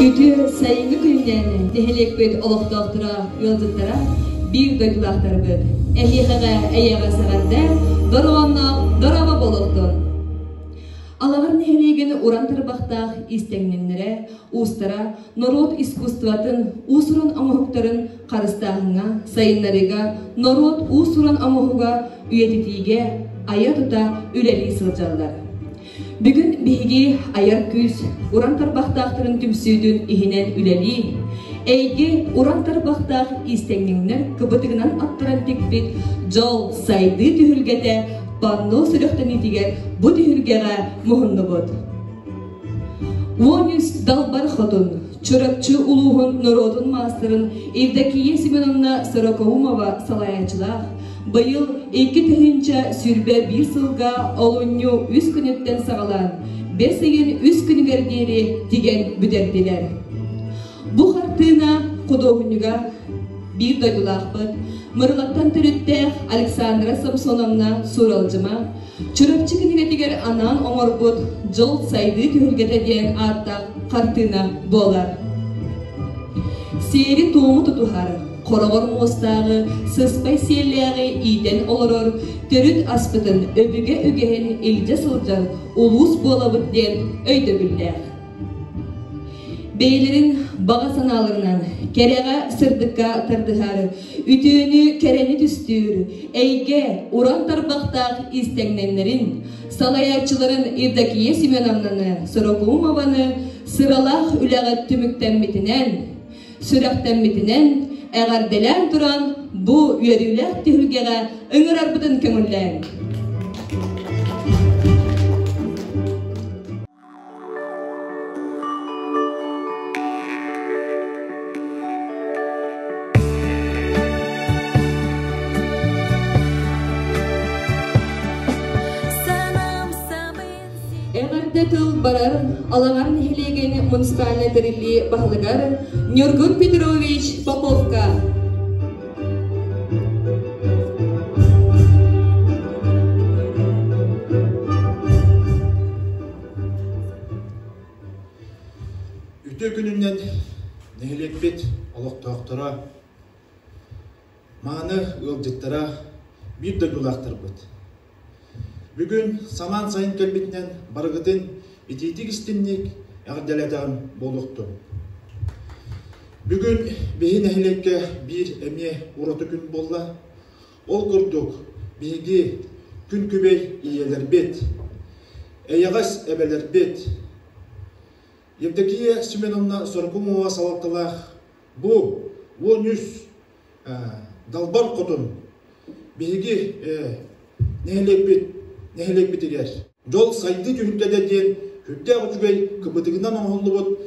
Үтүө сайыҥҥы күнүнэн нэһилиэкпит олохтоохторо, ыалдьыттара, биир дойдулаахтарбыт. Эһиэхэҕэ эйэҕэс эҕэрдэ, дорҕоонноох дорообо буолуохтун! Алаҕар нэһилиэгин уран тарбахтаах иистэҥнэннэрэ, уустара норуот искусствотын, уус-уран оҥоһуктарын харыстааһыҥҥа, сайыннарыыга, норуот уус-уран оҥоһуга үйэтитиигэ айа-тута үлэлии сылдьаллар. Бүгүн биһиги айар күүс уран тарбахтаахтарын түмсүүтүн иһинэн үлэлии, эйгэ уран тарбахтаах иистэҥньэҥнэр кыбытыгынан аттаран тикпит дьол сайдыы түһүлгэтэ панно сүрэхтэниитигэр бу түһүлгэҕэ муһуннубут. 13 далбар хотун Чурапчы улууһун норуотун маастарын Евдокия Семеновна Сорокоумова салайааччылаах быйыл 2021 сылга олунньу үс күнүттэн саҕалаан бэс ыйын үс күнүгэр диэри тигэн бүтэрдилэр. Бу хартыына худуоһунньуга биир дойдулаахпыт Мырылаттан төрүттээх Александра Самсоновна Сууралдьыма Чурапчы кинигэтигэр анаан оҥорбут Дьол сайдыы түһүлгэтэ диэн ааттаах хартыына буолар. Сиэри-туому тутуһар, хороҕор муостааҕы, сыспай сиэллээҕи иитэн олорор, төрүт аспытын, өбүгэ үгэһин илдьэ сылдьар улуус буолабыт диэн өйдөбүллээх. Бэйэлэрин баҕа санааларынан кэрэҕэ сырдыкка тардыһар, үтүөнү кэрэни түстүүр, эйгэ уран тарбахтаах иистэҥнэннэрин, салайааччыларын Евдокия Семеновнаны Сорокумованы сыралаах үлэҕэ түмүктэммитинэн, сүрэхтэммитинэн эҕэрдэлээн туран бу үөрүүлээх түһүлгэҕэ ыҥырарбытын көҥүллээҥ. Эҕэрдэ тыл барар Алаҥар нэһилиэгин муниципальнай тэриллии баһылыгар Ньургун Петрович Поповка. Үтүө күнүнэн нэһилиэкпит олохтоохторо, мааны ыалдьыттара, биир дойдулаахтарбыт. Бүгүн самаан сайын кэлбитинэн барыгытын итиитик истинник эҕэрдэлээтэҕим буолуохтун. Бүгүн биһи нэһилиэккэ биир эмиэ ураты күн буолла. Ол курдук, биһиги күн күбэй ийэлэрбит, эйэҕэс эбэлэрбит, Евдокия Семеновна Сорокумова салалталаах бу 13 далбар хотун биһиги нэһилиэкпит нэһилиэкпитигэр дьол сайдыы түһүлгэтэ диэн сүрдээх үчүгэй кыбытыгынан оҥоһуллубут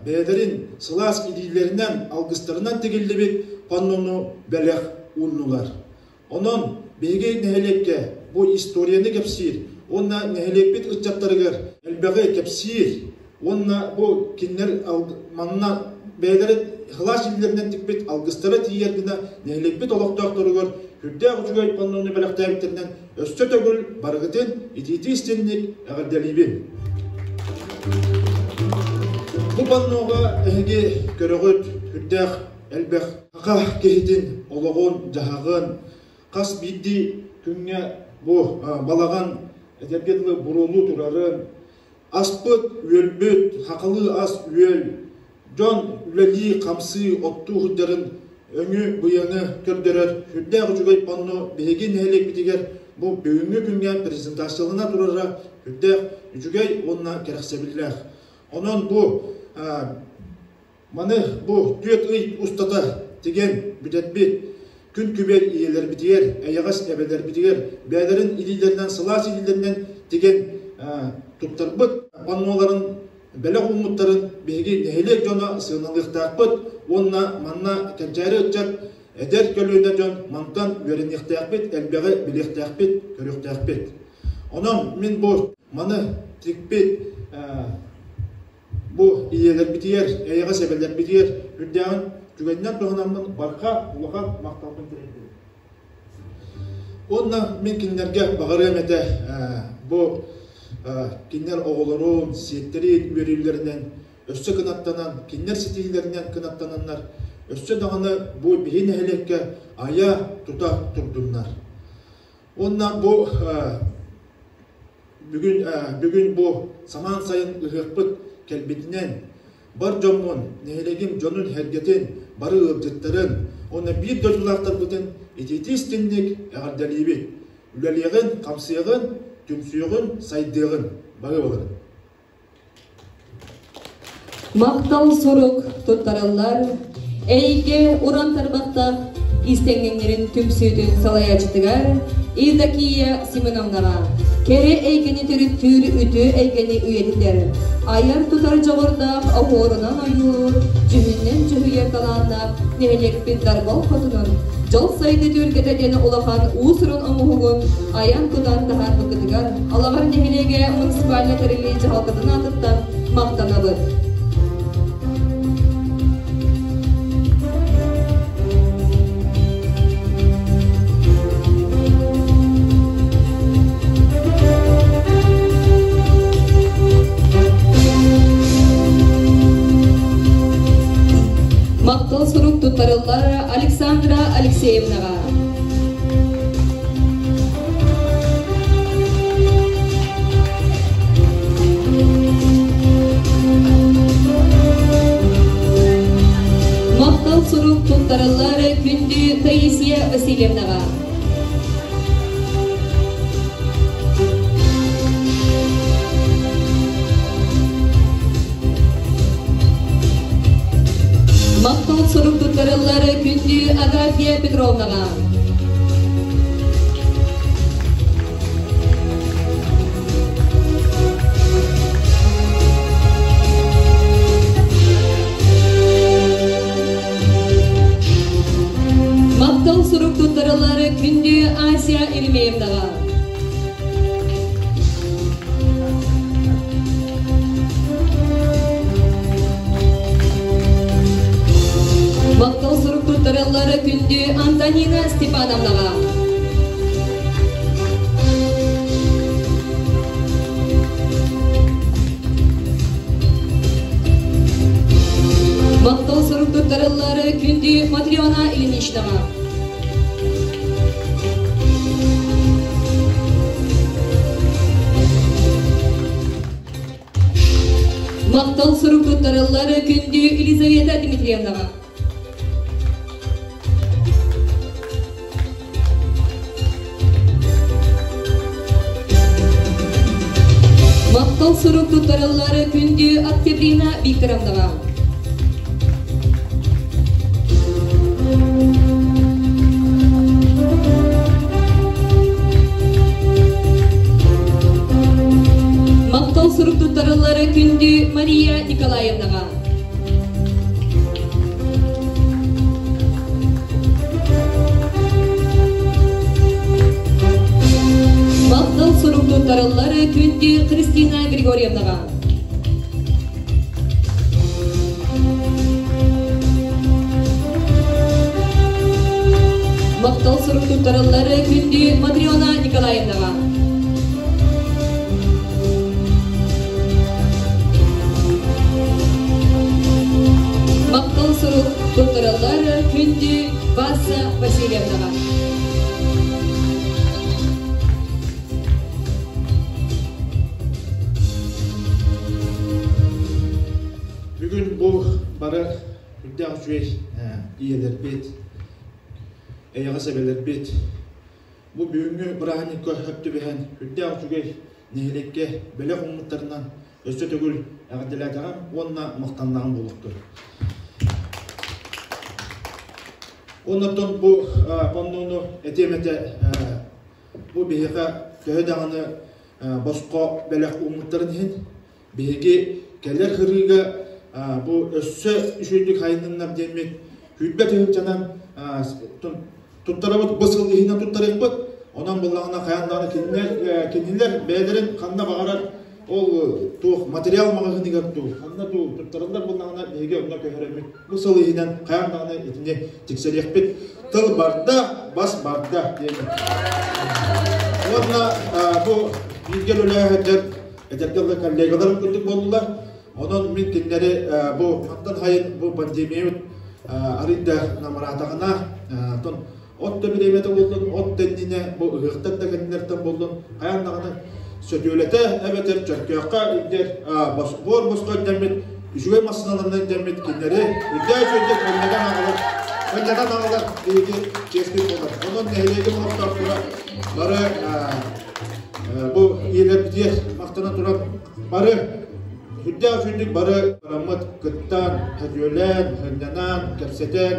бэйэлэрин сылаас илиилэринэн алгыстарынан тигиллибит паннону бэлэх ууннулар. Онон биһиги нэһилиэккэ бу историяны кэпсиир уонна нэһилиэкпит ыччаттарыгар элбэҕи кэпсиир уонна бу кинилэр манна бэйэлэрин сылаас илиилэринэн тикпит алгыстара тиийэр гына нэһилиэкпит олохтоохторугар сүрдээх үчүгэй паннону бэлэхтээбиттэринэн өссө төгүл барыгытын итиитии истинник эҕэрдэлиибин. Бу панноҕа эһиги көрөҕүт сүрдээх элбэх саха киһитин олоҕун-дьаһаҕын хас биирдии күҥҥэ бу балаҕан этэргэ дылы буруолуу турарын, аспыт, үөлбүт, хахалыы ас-үөл, дьон үлэлии-хамсыы, оттуу сылдьарын өҥү-быйаҥы көрдөрөр сүрдээх үчүгэй панно биһиги нэһилиэкпитигэр бу бүгүҥҥү күҥҥэ презентациялана турара сүрдээх үчүгэй уонна кэрэхсэбиллээх. Онон бу Маны бу 4 ый устата тигэн бүтэрбит күн күбэй ийэлэрбитигэр, эйэҕэс эбэлэрбитигэр бэйэлэрин илиилэринэн сылаас илиилэринэн тигэн туттарбыт панноларын бэлэх ууммуттарын биһиги нэһилиэк дьоно сыаналыахтаахпыт уонна манна кэнчээри ыччат эдэр көлүөнэ дьон мантан үөрэниэхтээхпит, элбэҕи билиэхтээхпит, көрүөхтээхпит. Онон мин бу маны тикпит Бу ийэлэрбитигэр, эйэҕэс эбэлэрбитигэр үрдээҕин түгэнинэн туһанаммын барҕа улахан махталбын тириэрдэбин. Уонна мин кинилэргэ баҕарыам этэ бу Кинилэр оҕолорун, сиэттэрин үөрүүлэринэн өссө кынаттанан, кинилэр ситиһиилэринэн кынаттананнар, өссө даҕаны бу биһи нэһилиэккэ айа тута турдуннар. Уонна бу бүгүн бүгүн бу самаан сайын ыһыахпыт кэлбитинэн бар дьоммун, нэһилиэгим дьонун-сэргэтин, бары ыалдьыттарын уонна биир дойдулаахтарбытын итиитии истиҥник эҕэрдэлиибит! Үлэлиэҕин, хамсыаҕын, түмсүөҕүн, сайдыаҕын! Бары буоларын! Махтал сурук туттарыллар эйгэ уран тарбахтаах иистэнньэҥнэрин түмсүүтүн салайааччытыгар Евдокия Семеновнаҕа кэрэ эйгэни төрүттүүр үтүө эйгэни үйэтитэр, айар-тутар дьоҕурдаах оһуорунан ойуулуур, дьүһүннэн дьүһүйэр талааннаах нэһилиэкпит Дарбал хотунун Дьол сайдыы түһүлгэтэ диэн улахан уус-уран оҥоһугун айан-тутан таһаарбыккытыгар Алаҕар нэһилиэгэ муниципальнай тэриллии дьаһалтатын аатыттан махтанабыт. Махтал сурук туттарыллар Александра Алексеевнаҕа. Махтал сурук туттарыллар күндү Таисия Васильевнаҕа. Махтал сурук туттарыллар күндү Агафья Петровнаҕа. Махтал сурук туттарыллар күндү Ася Еремеевнаҕа. Махтал сурук туттарыллар күндү Антонина Степановнаҕа. Махтал сурук туттарыллар күндү Матрена Ильиничнаҕа. Махтал сурук туттарыллар күндү Елизавета Дмитриевнаҕа. Махтал сурук туттарыллар күндү Октябрина Викторовнаҕа. Махтал сурук туттарыллар күндү Мария Николаевнаҕа. Махтал сурук туттарыллар күндү Христина Григорьевнаҕа. Махтал сурук туттарыллар күндү Матрена Николаевнаҕа. Махтал сурук туттарыллар күндү Васа Васильевнаҕа. Бүгүн бу бары үрдээх үчүгэй ийэлэрбит, эйэҕэс эбэлэрбит бу бүгүҥҥү бырааһынньыкка сөп түбэһэн үрдээх үчүгэй нэһилиэккэ бэлэх ууммуттарынан өссө төгүл эҕэрдэлээтэҕим уонна махтаннаҕым буолуохтун. Оннортон бу паннону этиэм этэ бу биһиэхэ төһө даҕаны босхо бэлэх ууммуттарын иһин биһиги кэлэр хырыыга бу өссө үчүгэйдик хайынныннар диэммит күүрбэт ыһынчанан туттарабыт бу сыл иһинэн туттарыахпыт онон буллаҕына хайаан даҕаны кинилэр бэйэлэрин ханна баҕарар ол туох материал маҕаһыыныгар дуу ханна дуу туттараллар буоллаҕына биһиги онно көһөрөммүт бу сыл иһинэн хайаан даҕаны итини тиксэриэхпит тыл барда бас барда диэн уонна бу бииргэ үлэлээһэр этэргэ дылы коллегаларым курдук буоллулар. Онон мин кинилэри бу мантан хайын бу пандемия арый да намыраатаҕына, оттон от да бириэмэтэ буоллун, от да иннинэ бу ыһыахтар да кэннилэртэн буоллун, хайаан даҕаны сөтүөлэтэ эбэтэр чөркөөххө илдьэр буор босхо илдьэммит, үчүгэй массыыналарынан илдьэммит кинилэри үрдээх-үчүгэйдик хонньотон аҕалар, хонньотон аҕалар биһиги чиэспит буолар. Онон нэһилиэгим олохтоохторо бары бу ийэлэрбитигэр махтана туран бары сүрдээх үчүгэйдик бары бараммыт кыттан, сөтүөлээн, сынньанан, кэпсэтэн,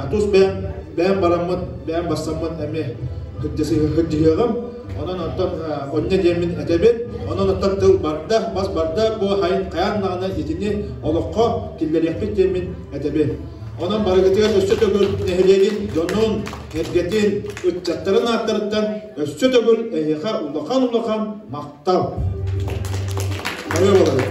тус бэйэм бэйэм бараммыт, бэйэм бассаммыт эмиэ сылдьыһыаҕым. Онон оттон онньо диэммин этэбин. Онон оттон тыл барда, бас барда, бу хайаан даҕаны итини олоххо киллэриэхпит диэммин этэбин. Онон барыгытыгар өссө төгүл нэһилиэгин дьонун, эргэтин, ыччаттарын ааттарыттан өссө төгүл эһиэхэ улахан-улахан махтал! Бары буолабыт.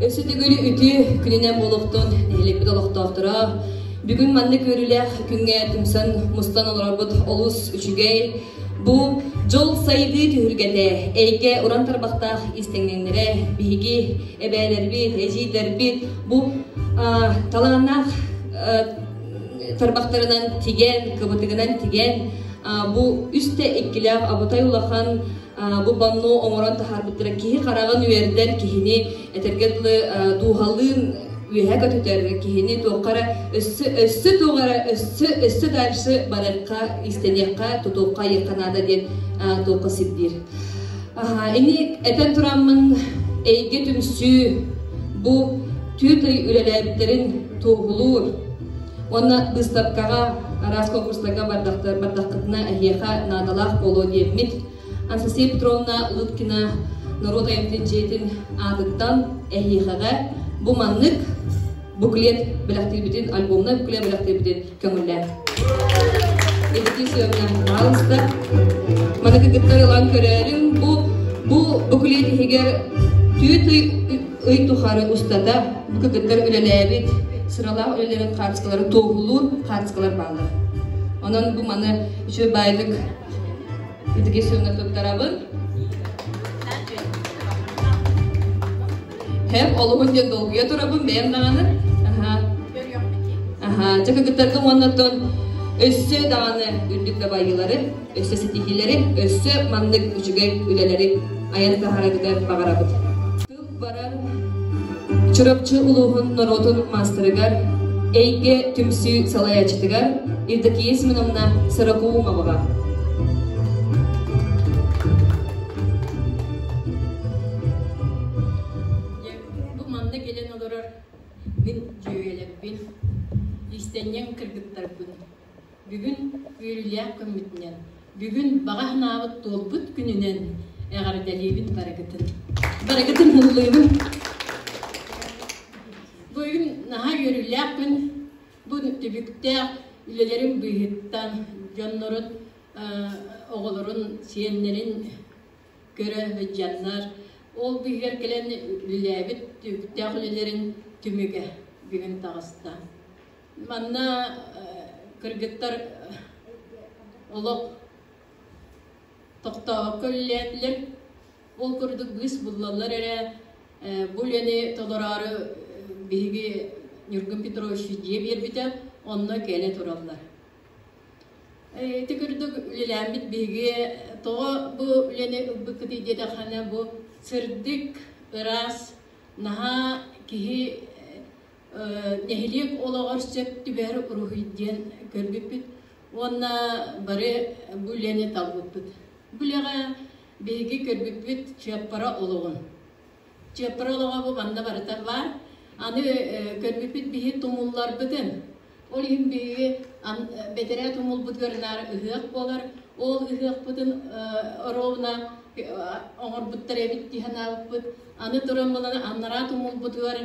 Өссө төгүл үтүө күнүнэн буолуохтун нэһилиэкпит олохтоохторо. Бүгүн маннык үөрүүлээх күҥҥэ түмсэн мустан олорорбут олус үчүгэй. Бу дьол сайдыы түһүлгэтэ, эйгэ уран тарбахтаах истэҥнэҥнэрэ, биһиги эбээлэрбит, эдьиийдэрбит бу талааннаах тарбахтарынан тигэн, кыбытыгынан тигэн, бу үстэ иккилээх абытай улахан бу банно оҥорон таһаарбыттара киһи хараҕын үөрдэр, киһини этэргэ дылы дууһалыын үөһэ көтүтэр, киһини туохха эрэ өссө өссө туох эрэ өссө өссө дальше барыахха, истэниэххэ, тутуохха, айыахха наада диэн туохха сирдиир. Ини этэн тураммын эйгэ түмсүү бу түөрт ый үлэлээбиттэрин туоһулуур уонна быыстапкаҕа араас конкурстарга бардаххытына эһиэхэ наадалаах буолуо диэммит Анастасия Петровна Лыткина норуот айымньытын дьиэтин аатыттан эһиэхэҕэ бу маннык буклет бэлэхтиирбитин, альбомнай буклет бэлэхтиирбитин көҥүллээн. Евдокия Семеновна, пожалуйста, маны кытта ылан көрөөрүҥ. Бу бу буклет иһигэр түөрт ый, ый тухары устата бу кытыттар үлэлээбит сыралаах үлэлэрин хаартыскалары туоһулуур хаартыскалар бааллар. Онон бу маны үчүгэй баайдык Евдокия Семеновна туттарабын. Хэп олуһун диэн долгуйа турабын бэйэм даҕаны. Аха. Аха. Дьэ кыргыттарга уоннаттан өссө даҕаны үрдүк дабайыылары, өссө ситиһиилэри, өссө маннык үчүгэй үлэлэри айан таһаараргытыгар баҕарабыт. Тыл барар Чурапчы улууһун норуотун маастарыгар, Эйгэ түмсүү салайааччытыгар Евдокия Семеновна Сорокоумоваҕа. Бу манна кэлэн олорор мин дьүөгэлэрбин, иистэнньэҥ кыргыттарбын бүгүн үөрүүлээх көммүтүнэн, бүгүн баҕа санаабыт туолбут күнүнэн эҕэрдэлиибин барыгытын. Барыгытын ыллыыбын. Бүгүн наһаа үөрүүлээх күн. Бу түбүктээх үлэлэрин быыһыттан дьоннорун, оҕолорун, сиэннэрин көрө сылдьаннар, ол быыһыгар кэлэн үлэлээбит түбүктээх үлэлэрин түмүгэ бүгүн таҕыста. Манна кыргыттар олох тохтообокко үлэлээтилэр. Ол курдук быыс буллаллар эрэ бу үлэни толороору биһиги Ньургун Петрович дьиэ биэрбитэ, онно кэлэ тураллар. Ити курдук үлэлээммит биһиги тоҕо бу үлэни ылбыккытый диэтэххинэ бу сырдык, ыраас, наһаа киһи нэһилиэк олоҕор сөп түбэһэр уруһуй диэн көрбүппүт уонна бары бу үлэни талбыппыт. Бу үлэҕэ биһиги көрбүппүт Чыаппара олоҕун. Чыаппара олоҕо бу манна барыта баар. Аны көрбүппүт биһи тумулларбытын. Ол иһин биһиги бэтэрээ тумулбутугар наар ыһыах буолар. Ол ыһыахпытын оруобуна оҥорбуттар эбит дии санаабыппыт. Аны туран булан анараа тумулбутугар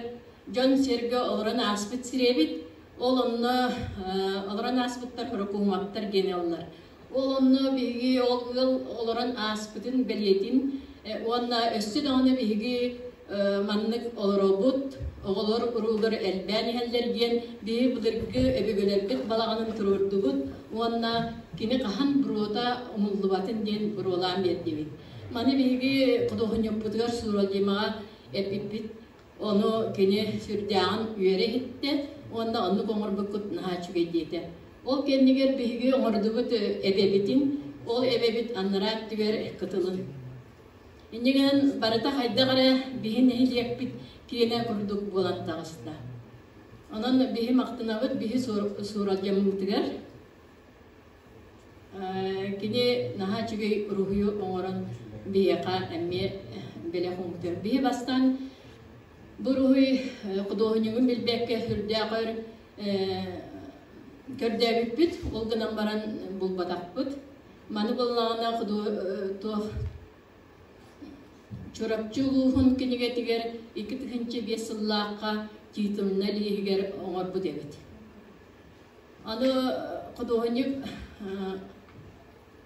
дьон-сэргэ олорон ааспыт сирэбит. Ол онно олорон ааспыттар хорокууматтар диэн ыллар. Ол онно биһиги ол ыал олорон ааспытын бэлиэтин уонна өссө даҕаны биһиги маннык олоробут, оҕолор уруулар элбээн иһэллэр диэн биһи былыргы өбүгэлэрбит балаҕанын туруордубут уонна кини хаһан буруота умуллубатын диэн буруолаан биэрдибит. Маны биһиги худуоһунньукпутугар Сууралдьымаҕа эппиппит. Ону кини сүрдээҕин үөрэ иһиттэ уонна оннук оҥорбуккут наһаа үчүгэй диэтэ. Ол кэннигэр биһиги оҥордубут эбэбитин, ол эбэбит анараа өттүгэр кытылын. Инньэ гынан барыта хайдах эрэ биһи нэһилиэкпит киэнэ курдук буолан таҕыста. Онон биһи махтанабыт биһи сууралдьаммытыгар. Кини наһаа үчүгэй уруһуйу оҥорон биһиэхэ эмиэ бэлэх ууммутугар. Биһи бастаан бу уруһуй худуоһунньугун билбэккэ сүрдээх өр көрдөөбүппүт, ол гынан баран булбатахпыт. Маны буллаҕына туох Чурапчы улууһун кинигэтигэр 2005 сыллаахха Титовна лииһигэр оҥорбут эбит. Аны худуоһунньук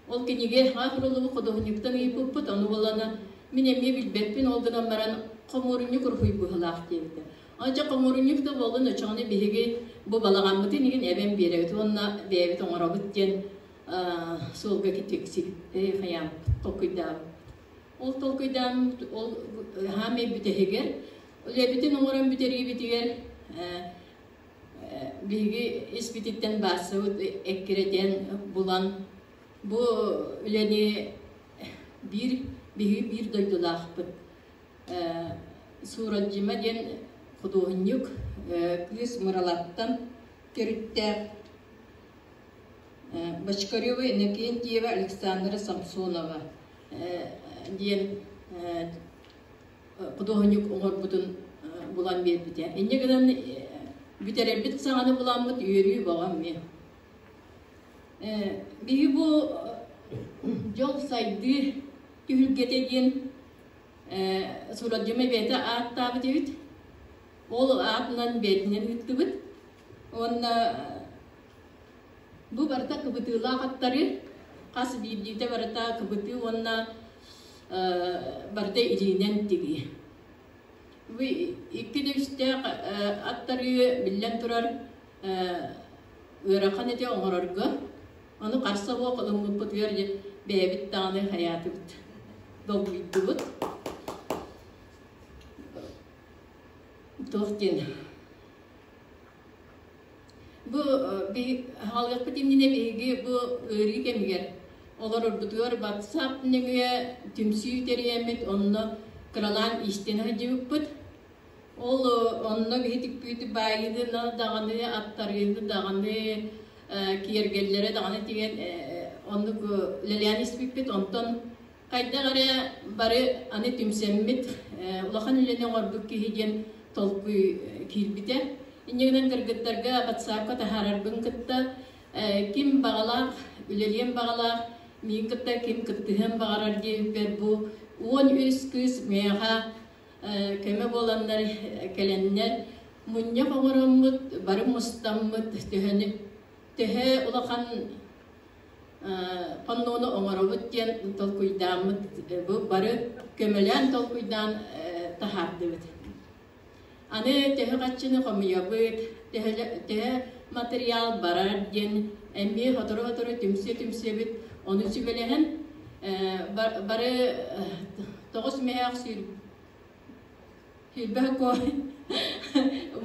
ол кинигэ хаахырыллыбыт худуоһунньуктан ыйыппыппыт, ону буолана мин эмиэ билбэппин, ол гынан баран хомуурунньук уруһуй быһыылаах диэбитэ. Онча хомуурунньук да буоллун, оччоҕуна биһиги бу балаҕаммытын игин эбэн биэрэбит уонна бэйэбит оҥоробут диэн суолга хайаан толкуйдаабыт. Ол толкуйдааммыт ол хаамай бүтэһигэр үлэбитин оҥорон бүтэриибитигэр биһиги испититтэн баассабыт эккирэтэн булан бу үлэни биир биһиги биир дойдулаахпыт Сууралдьыма диэн худуоһунньук кыыс Мыралаттан төрүттээх Бочкарева Иннокентьева Александра Самсонова диэн худуоһунньук оҥорбутун булан биэрбитэ. Инньэ гынан бүтэрэрбит саҕаны буламмыт үөрүү бөҕө эмиэ. Биһи бу дьол сайдыы түһүлгэтэ диэн Сурадьыма бэйэтэ ааттаабыт эбит. Ол аатынан бэйэтинэн ыыттыбыт. Уонна бу барыта кыбытыылаах аттары хас биирдиитэ барыта кыбытыы уонна барыта илиинэн тигии. Бу икки да үстээх аттарыы биллэн турар ыарахан этэ оҥорорго. Ону харса буох ылыммыппытыгар бэйэбит даҕаны хайаатыбыт, долгуйдубут. Туох диэн Бу хаалыахпыт иннинэ биһиги бу ыарыы кэмигэр олорорбутугар WhatsApp нөҥүө түмсүү тэрийэммит, онно кыралаан иистэнэ сылдьыбыппыт. Ол онно биһи түкпүт баайыыны даҕаны, аттарыыны даҕаны, киэргэллэри даҕаны тигэн оннук үлэлээн испиппит. Онтон хайдах эрэ бары аны түмсэммит улахан үлэни оҥорбут киһи диэн толкуй киирбитэ. Инньэ гынан кыргыттарга ватсапка таһаарарбын кытта ким баҕалаах, үлэлиэн баҕалаах, миигин кытта ким кыттыһыан баҕарар диэбиппэр бу 13 кыыс миэхэ көмө буоланнар кэлэннэр мунньах оҥороммут, бары мустаммыт төһөнү төһө улахан паннону оҥоробут диэн толкуйдааммыт бу бары көмөлөөн толкуйдаан таһаардыбыт. Аны төһө хаччыны хомуйабыт, төһө материал барар диэн эмиэ сотору-сотору түмсүө-түмсүөбүт, ону сүбэлэһэн бары тоҕус мөһөөх сүүрбэ кой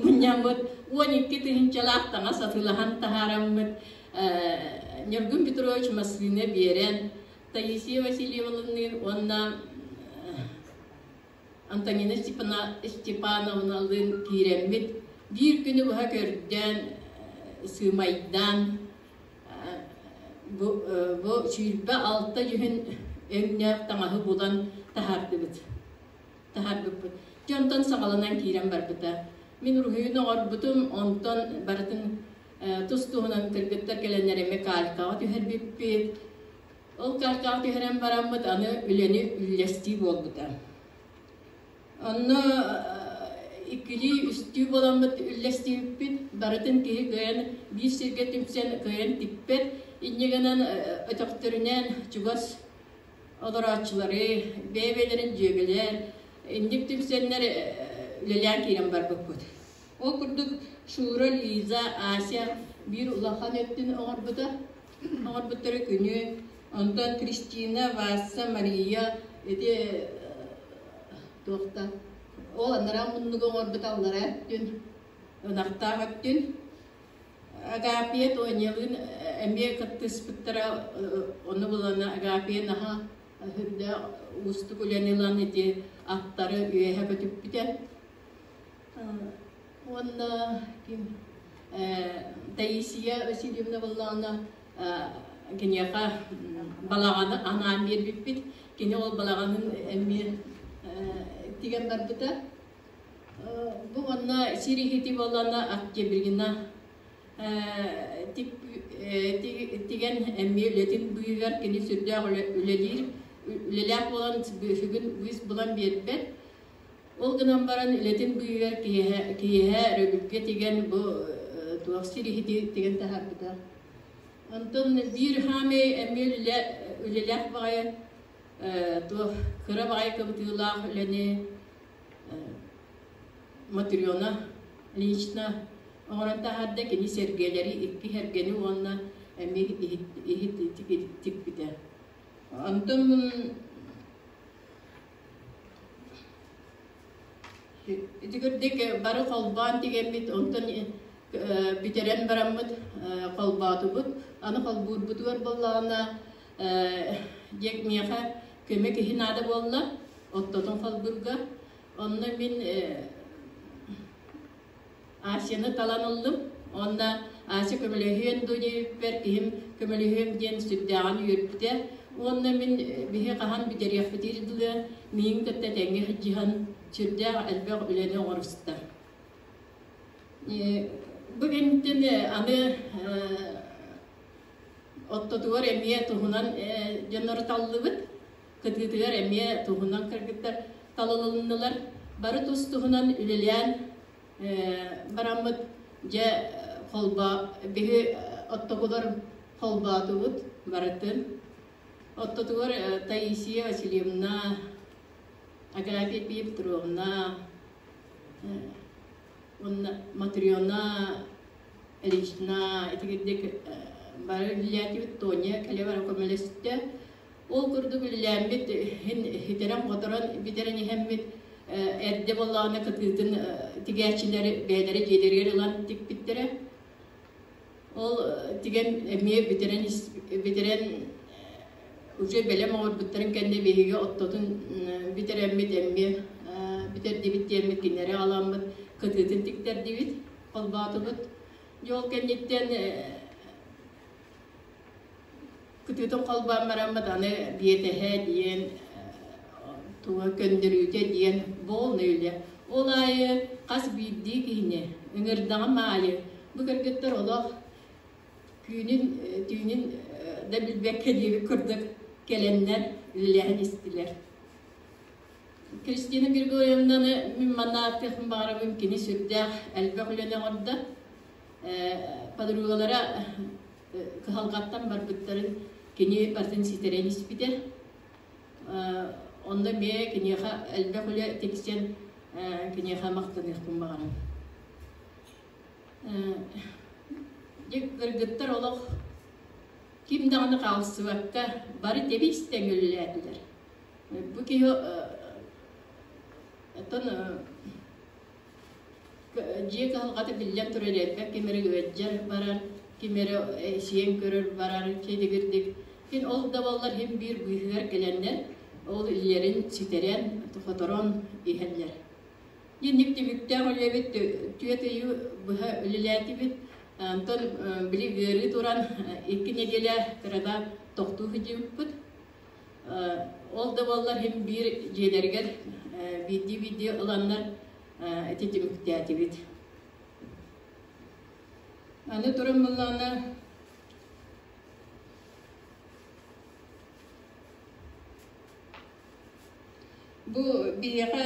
мунньаммыт 12 тыһыынчалаах таҥас атыылаһан таһаараммыт Ньургун Петрович массыына биэрэн Таисия Васильевналыын уонна Антонина Степановналыын киирэммит биир күнү быһа көрдөөн сыымайдаан бу 26 дьүһүн өҥнөөх таҥаһы булан таһаардыбыт таһаарбыппыт. Дьэ онтон саҕаланан киирэн барбыта. Мин уруһуйун оҥорбутум, онтон барытын тус-туһунан кыргыттар кэлэннэр эмиэ калькаҕа түһэрбиппит. Ол калькаҕа түһэрэн бараммыт аны үлэни үллэстии буолбута. Онно иккилии, үстүү буоламмыт үллэстибиппит, барытын киһи кыайан биир сиргэ түмсэн кыайан тикпэт. Инньэ гынан өтөхтөрүнэн чугас олорооччулары, бэйэ-бэйэлэрин дьүөгэлэр, инник түмсэннэр үлэлээн киирэн барбыппыт. Ол курдук Шура, Лиза, Ася биир улахан өттүн оҥорбута, оҥорбуттара күнү, онтон Кристина, Васса, Мария Ити туохта ол анараа муннугу оҥорбут аллараа өттүн, ынахтаах өттүн Агапия Тонялыын эмиэ кыттыспыттара, ону булана Агапия наһаа үрдээх уустук үлэни ылан ити аттары үөһэ көтүппүтэ. Уонна ким Таисия Васильевна буоллаҕына киниэхэ балаҕаны анаан биэрбиппит. Кини ол балаҕанын эмиэ тигэн барбыта. Бу уонна сир иһити буоллаҕына Октябрина тигэн эмиэ үлэтин быыһыгар кини сүрдээх үлэлиир үлэлээх буолан сүгүн быыс булан биэрбэт. Ол гынан баран үлэтин быыһыгар киэһэ өрөбүлгэ тигэн бу туох сир иһити тигэн таһаарбыта. Онтон биир хаамай эмиэ үлэлээх баҕайы туох кыра баҕайы кыбытыылаах үлэни Матрена лично оҥорон таһаарда, кини сэргэлэри икки сэргэни уонна эмиэ иһит тикпитэ. Онтон ити курдук бары холбоон тигэммит, онтон бүтэрэн бараммыт холбоотубут. Аны холбуурбутугар буоллаҕына дьэ миэхэ көмө киһи наада буолла, оттотун холбуурга. Онно мин Асяны талан ыллым. Онно Ася көмөлөһүөн дуу диэбиппэр киһим көмөлөһүөм диэн сүрдээҕин үөрбүтэ. Уонна мин биһи хаһан бүтэриэхпитигэр дылы миигин кытта тэҥҥэ сылдьыһан сүрдээх элбэх үлэни оҥоруста. Бу кэнниттэн аны оттотугар эмиэ туһунан дьоннору таллыбыт. Кытыытыгар эмиэ туһунан кыргыттар талылыннылар. Бары тус-туһунан үлэлээн бараммыт дьэ холбо биһи оттокулар холбоотубут барытын. Оттотугар Таисия Васильевна, Агафья Петровна, уонна Матрена Ильична итигирдик бары үлэлээтибит. Тоня кэлэ бара көмөлөстө. Ол курдук үлэлээммит ситэрэн-хоторон бүтэрэн иһэммит эрдэ буоллаҕына кытыытын тигээччилэр бэйэлэрэ дьиэлэригэр ылан тикпиттэрэ. Ол тигэн эмиэ бүтэрэн бүтэрэн уже бэлэм оҥорбуттарын кэннэ биһиги оттотун бүтэрэммит эмиэ бүтэрдибит диэммит кинилэри аҕаламмыт кытыытын тиктэрдибит, холбоотубут. Дьэ ол кэнниттэн Кытыытын холбоон бараммыт аны биэтэһэ диэн туга көннөрүүтэ диэн буолна үлэ. Ол аайы хас биирдии киһини ыҥырдаҕым аайы бу кыргыттар олох түүнүн түүнүн да билбэккэ диэбит курдук кэлэннэр үлэлэһэн истилэр. Кристина Григорьевнаны мин манна ааттыахпын баҕарабын кини сүрдээх элбэх үлэни оҥордо. Подругалара кыһалҕаттан барбыттарын кини барытын ситэрэн испитэ. Онно эмиэ киниэхэ элбэх үлэ тиксэн киниэхэ махтаныахпын баҕарабын. Дьэ кыргыттар олох ким даҕаны хаалсыбакка бары тэбис-тэҥ үлэлээтилэр. Бу киһи оттон Дьиэ кыһалҕата биллэн турар элбэх ким эрэ ыалдьар барар, ким эрэ сиэн көрөр барар, киэдигирдик. Кин ол да буоллар иһин биир быыһыгар кэлэннэр ол илиилэрин ситэрэн, хоторон иһэллэр. Инник түмүктээх үлэбит түөрт ыйы быһа үлэлээтибит. Онтон били ыарыы туран икки нэдиэлэ кырата тохтуу сылдьыбыппыт. Ол да буоллар иһин биир дьиэлэригэр биирдии-биирдии ыланнар ити түмүктээтибит. Аны туран буоллаҕына бу биһиэхэ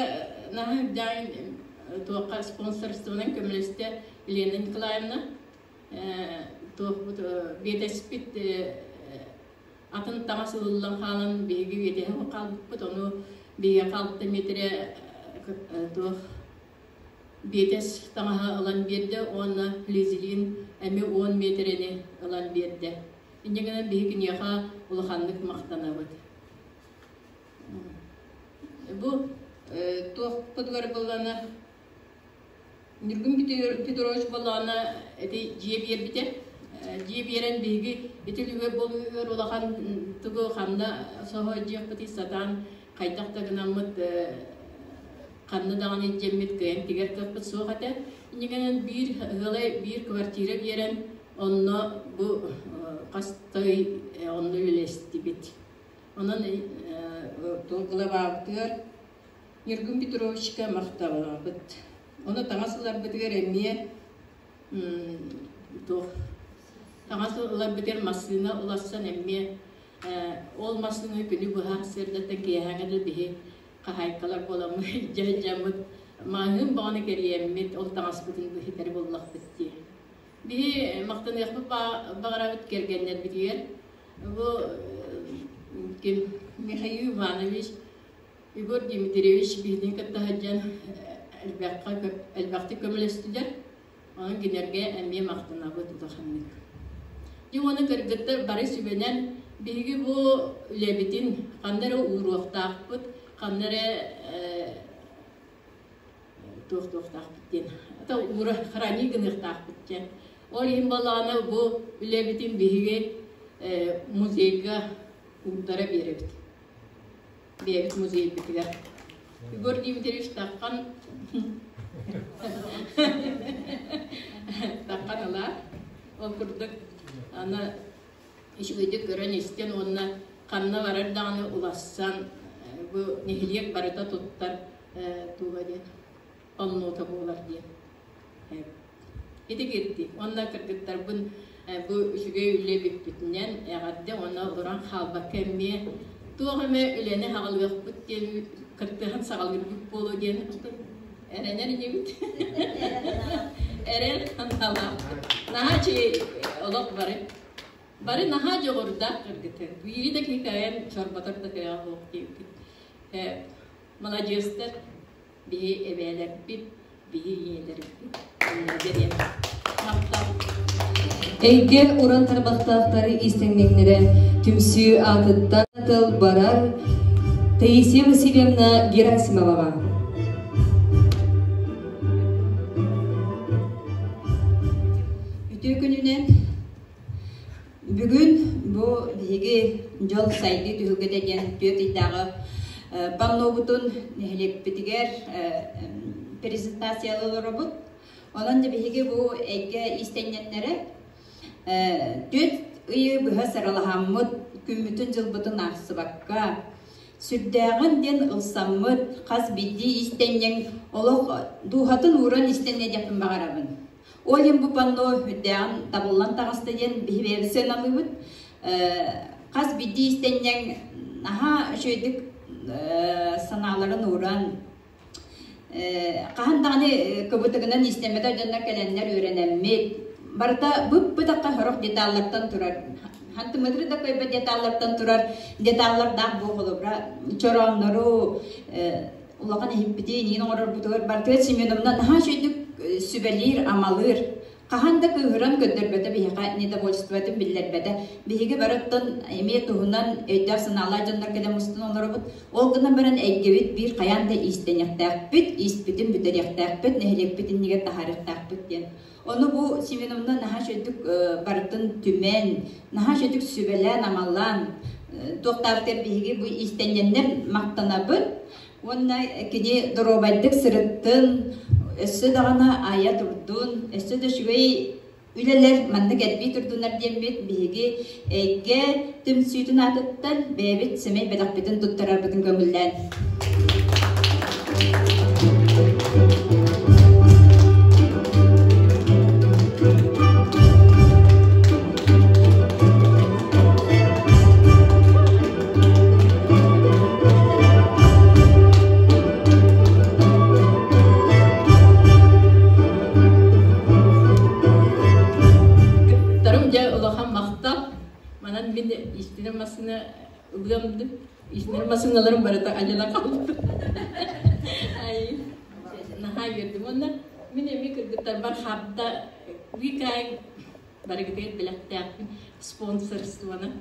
наһаа үрдээҕин туохха спонсорствонан көмөлөстө Лена Николаевна туохпут биэтэспит атын таҥас ылыллан хаалан биһиги үөтэһэ хаалбыппыт ону биһиэхэ алта миэтэрэ туох биэтэс таҥаһа ылан биэрдэ уонна флизелин эмиэ 10 миэтэрэни ылан биэрдэ. Инньэ гынан биһи киниэхэ улаханнык махтанабыт. Бу туохпутугар буоллаҕына Ньургун Петрович буоллаҕына ити дьиэ биэрбитэ. Дьиэ биэрэн биһиги ити үлүгэр буолуугар улахан тугу ханна соһо дьиэхпитий сатаан хайдах да гынаммыт ханна даҕаны илдьэммит кыайан тигэр кыахпыт суох этэ. Инньэ биир ыалай биир квартира биэрэн онно бу хас да ый онно үлэлэстибит. Онон главабытыгар Ньургун Петровичка махталлаабыт. Ону таҥас ыларбытыгар эмиэ туох таҥас ыларбытыгар массыына уларсан эмиэ ол массыына күнү быһа сырдата киэһээҥҥэ да биһи хаһаайкалар буоламмыт илдьэ сылдьаммыт маҕаһыын баҕаны кэрийэммит ол таҥаспытын быһытары буллахпыт дии. Биһи махтаныахпыт баҕарабыт кэргэннэрбитигэр бу ким Михаил Иванович Егор Дмитриевич биһигини кытта сылдьан элбэххэ элбэхтик көмөлөстүлэр. Онон кинилэргэ эмиэ махтанабыт улаханнык. Дьэ уонна кыргыттар бары сүбэнэн биһиги бу үлэбитин ханна эрэ ууруохтаахпыт, ханна эрэ туох туохтаахпыт диэн ата уура хранить гыныахтаахпыт диэн. Ол иһин балаана бу үлэбитин биһиги музейга уурдара биэрэбит. Бэйэбит музейбытыгар. Егор Дмитриевич Таххан Таххан ылаа. Ол курдук аны үчүгэйдик көрөн-истэн уонна ханна барар даҕаны улассан бу нэһилиэк барыта туттар туга диэн оннуота буолар диэн. Ити кирдик. Уонна кыргыттарбын бу үчүгэй үлэ бүппүтүнэн эҕэрдэ уонна олорон хаалбакка эмиэ туох эмэ үлэни хаҕалыахпыт диэн кыртыһан саҕалыырбыт буолуо диэн эрэнэр инибит. Эрэл санаалаахпыт. Наһаа үчүгэй олох бары. Бары наһаа дьоҕурдаах кыргыттар. Биири да киһи кыайан чорботор да кыаҕа суох диэбит. Маладьыастар. Биһи эбээлэрбит, биһи ийэлэрбит диэн махтал. Эйгэ уран тарбахтаахтары истэҥнэҥнэрэ түмсүү аатыттан тыл барар Таисия Васильевна Герасимоваҕа. Үтүө күнүнэн Бүгүн бу биһиги дьол сайдыы түһүлгэтэ диэн түөрт ыйдааҕы паннобутун нэһилиэкпитигэр презентациялыы олоробут. Онон да биһиги бу эйгэ иистэнньэннэрэ түөрт ыйы быһа саралаһаммыт, күммүтүн-дьылбытын аахсыбакка, сүрдээҕин диэн ылсаммыт, хас биирдии иистэнньэҥ олох дууһатын ууран истэннэ диэхпин баҕарабын. Ол иһин бу панно үрдээҕин табыллан таҕыста диэн биһи бэйэбит сыаналыыбыт. Хас биирдии истэнньэҥ наһаа үчүгэйдик санааларын ууран, хаһан даҕаны кыбытыгынан истэммэтэх дьоннор кэлэннэр үөрэнэммит, барыта бып-бытахха сорох деталлартан турар, хантымытры да көйбөт деталлартан турар деталлардаах бу холобура чорооннору улахан иһиппитин, иин оҥорорбутугар Бартыат Семеновна наһаа үчүгэйдик сүбэлиир, амалыыр. Хаһан да кыыһыран көрдөрбөтө биһиэхэ недовольствотын биллэрбэтэ. Биһиги барыттан эмиэ туһунан өйдөөх-санаалаах дьоннор кэлэн мустан олоробут. Ол гынан баран эйгэбит биир хайаан да иистэниэхтээхпит, ииспитин бүтэриэхтээхпит, нэһилиэкпит иннигэр таһаарыахтаахпыт диэн. Ону бу Семеновна наһаа үчүгэйдик барытын түмэн, наһаа үчүгэйдик сүбэлээн-амалаан, туохтаабытыгар биһиги бу иистэнньэннэр махтанабыт. Уонна кини доруобайдык сырыттын, өссө даҕаны айа турдун, өссө да үчүгэй үлэлэр маннык элбии турдуннар диэммит биһиги эйгэ түмсүүтүн аатыттан бэйэбит сэмэй бэлэхпитин туттарарбытын көҥүллээн. Кыттарым дьэ улахан махтал. Манан мин истинэр массыына ылыам истинэр массыыналарым барыта аньана хаалбыт. Ай, наһаа үөрдүм. Уонна мин эмиэ кыргыттарбар харда Викай барыгытыгар бэлэхтээхпин спонсорствоны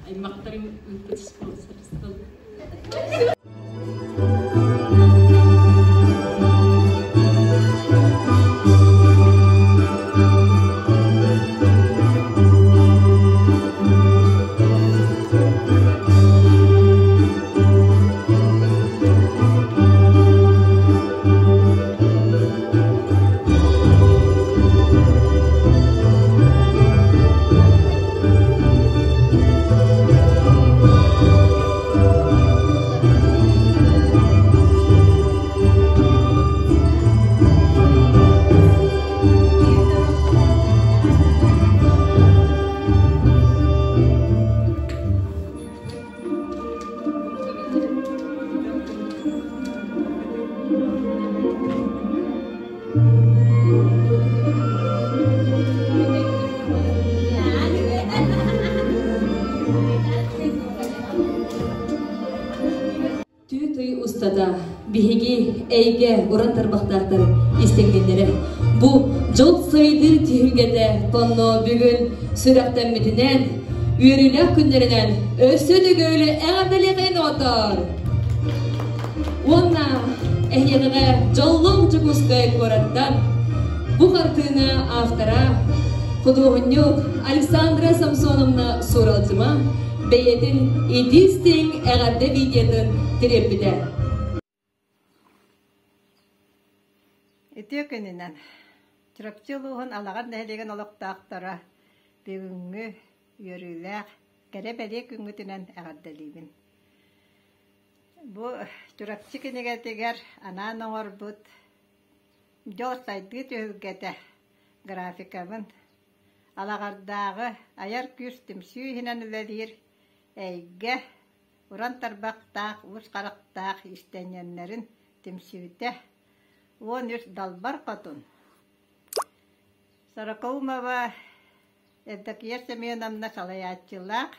аймахтарым ыыппыт спонсорство. Түүт ый устата биһиги эйгэ уран тарбахтаахтар истиҥнэннэрэ. Бу дьол сайдыы түһүлгэтэ тонно бүгүн сүрэхтэммитинэн, үөрүүлээх күннэринэн өссө төгүл эҕэрдэлиэхэйин оҕотоор! Уонна эһиэхэҕэ дьоллоох Дьокуускай куораттан бу хартыына автора худуоһунньук Александра Самсоновна Суралдьыма бэйэтин итии-истиҥ эҕэрдэ видеотын тириэрпитэ. Үтүө күнүнэн! Чурапчы улууһун Алаҕар нэһилиэгин олохтоохторо бүгүҥҥү үөрүүлээх, кэрэ-бэлиэ күҥҥүтүнэн эҕэрдэлиибин. Бу Чурапчы кинигэтигэр анаан оҥорбут Дьол сайдыы түһүлгэтэ графикабын Алаҕардааҕы айар күүс түмсүү иһинэн үлэлиир Эйгэ, уран тарбахтаах, уус харахтаах иистэнньэннэрин түмсүүтэ 13 Далбар Хотун, Сорокоумова Евдокия Семеновна салайааччылаах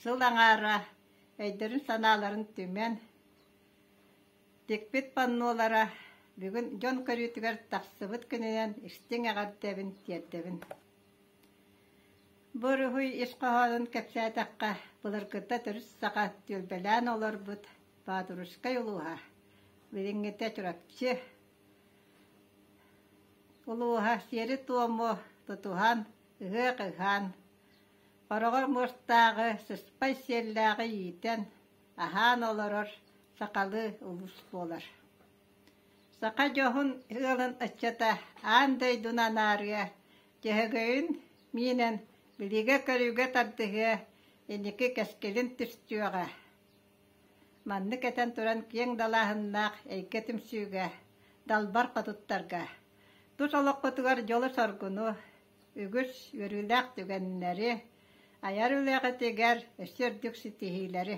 сыл аҥаара өйдөрүн-санааларын түмэн Тикпит паннолара бүгүн дьон көрүүтүгэр тахсыбыт күнүнэн истиҥ эҕэрдэбин тиэрдэбин. Бу уруһуй ис хоһоонун кэпсээтэххэ, былыргыта төрүт саха түөлбэлээн олорбут Боотурускай улууһа, билиҥҥитэ Чурапчы улууһа сиэри-туому тутуһан, ыһыах ыһан, хороҕор муостааҕы, сыспай сиэллээҕи иитэн, аһаан олорор сахалыы улуус буолар. Саха дьоһун ыалын ыччата аан дойдуну анаарыа, дьөһөгөйүн миинэн билиигэ-көрүүгэ тардыһыа, инники кэскилин түстүөҕэ. Маннык этэн туран киэҥ далааһыннаах эйгэ түмсүүгэ, далбар хотуттарга, тус олоххутугар дьолу-соргуну, үгүс үөрүүлээх түгэннэри, айар үлэҕитигэр өссө үрдүк ситиһиилэри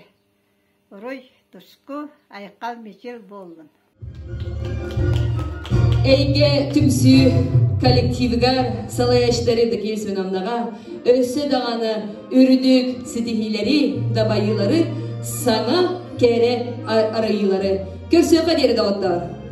Уруй, туску, айхал, мичил буоллун! Эйгэ түмсүү коллективыгар салайааччылары Евдокия Семеновнаҕа өссө даҕаны үрдүк ситиһиилэри, дабайыылары, саҥа кэрэ арыйыылары көрсүөххэ диэри доҕоттоор!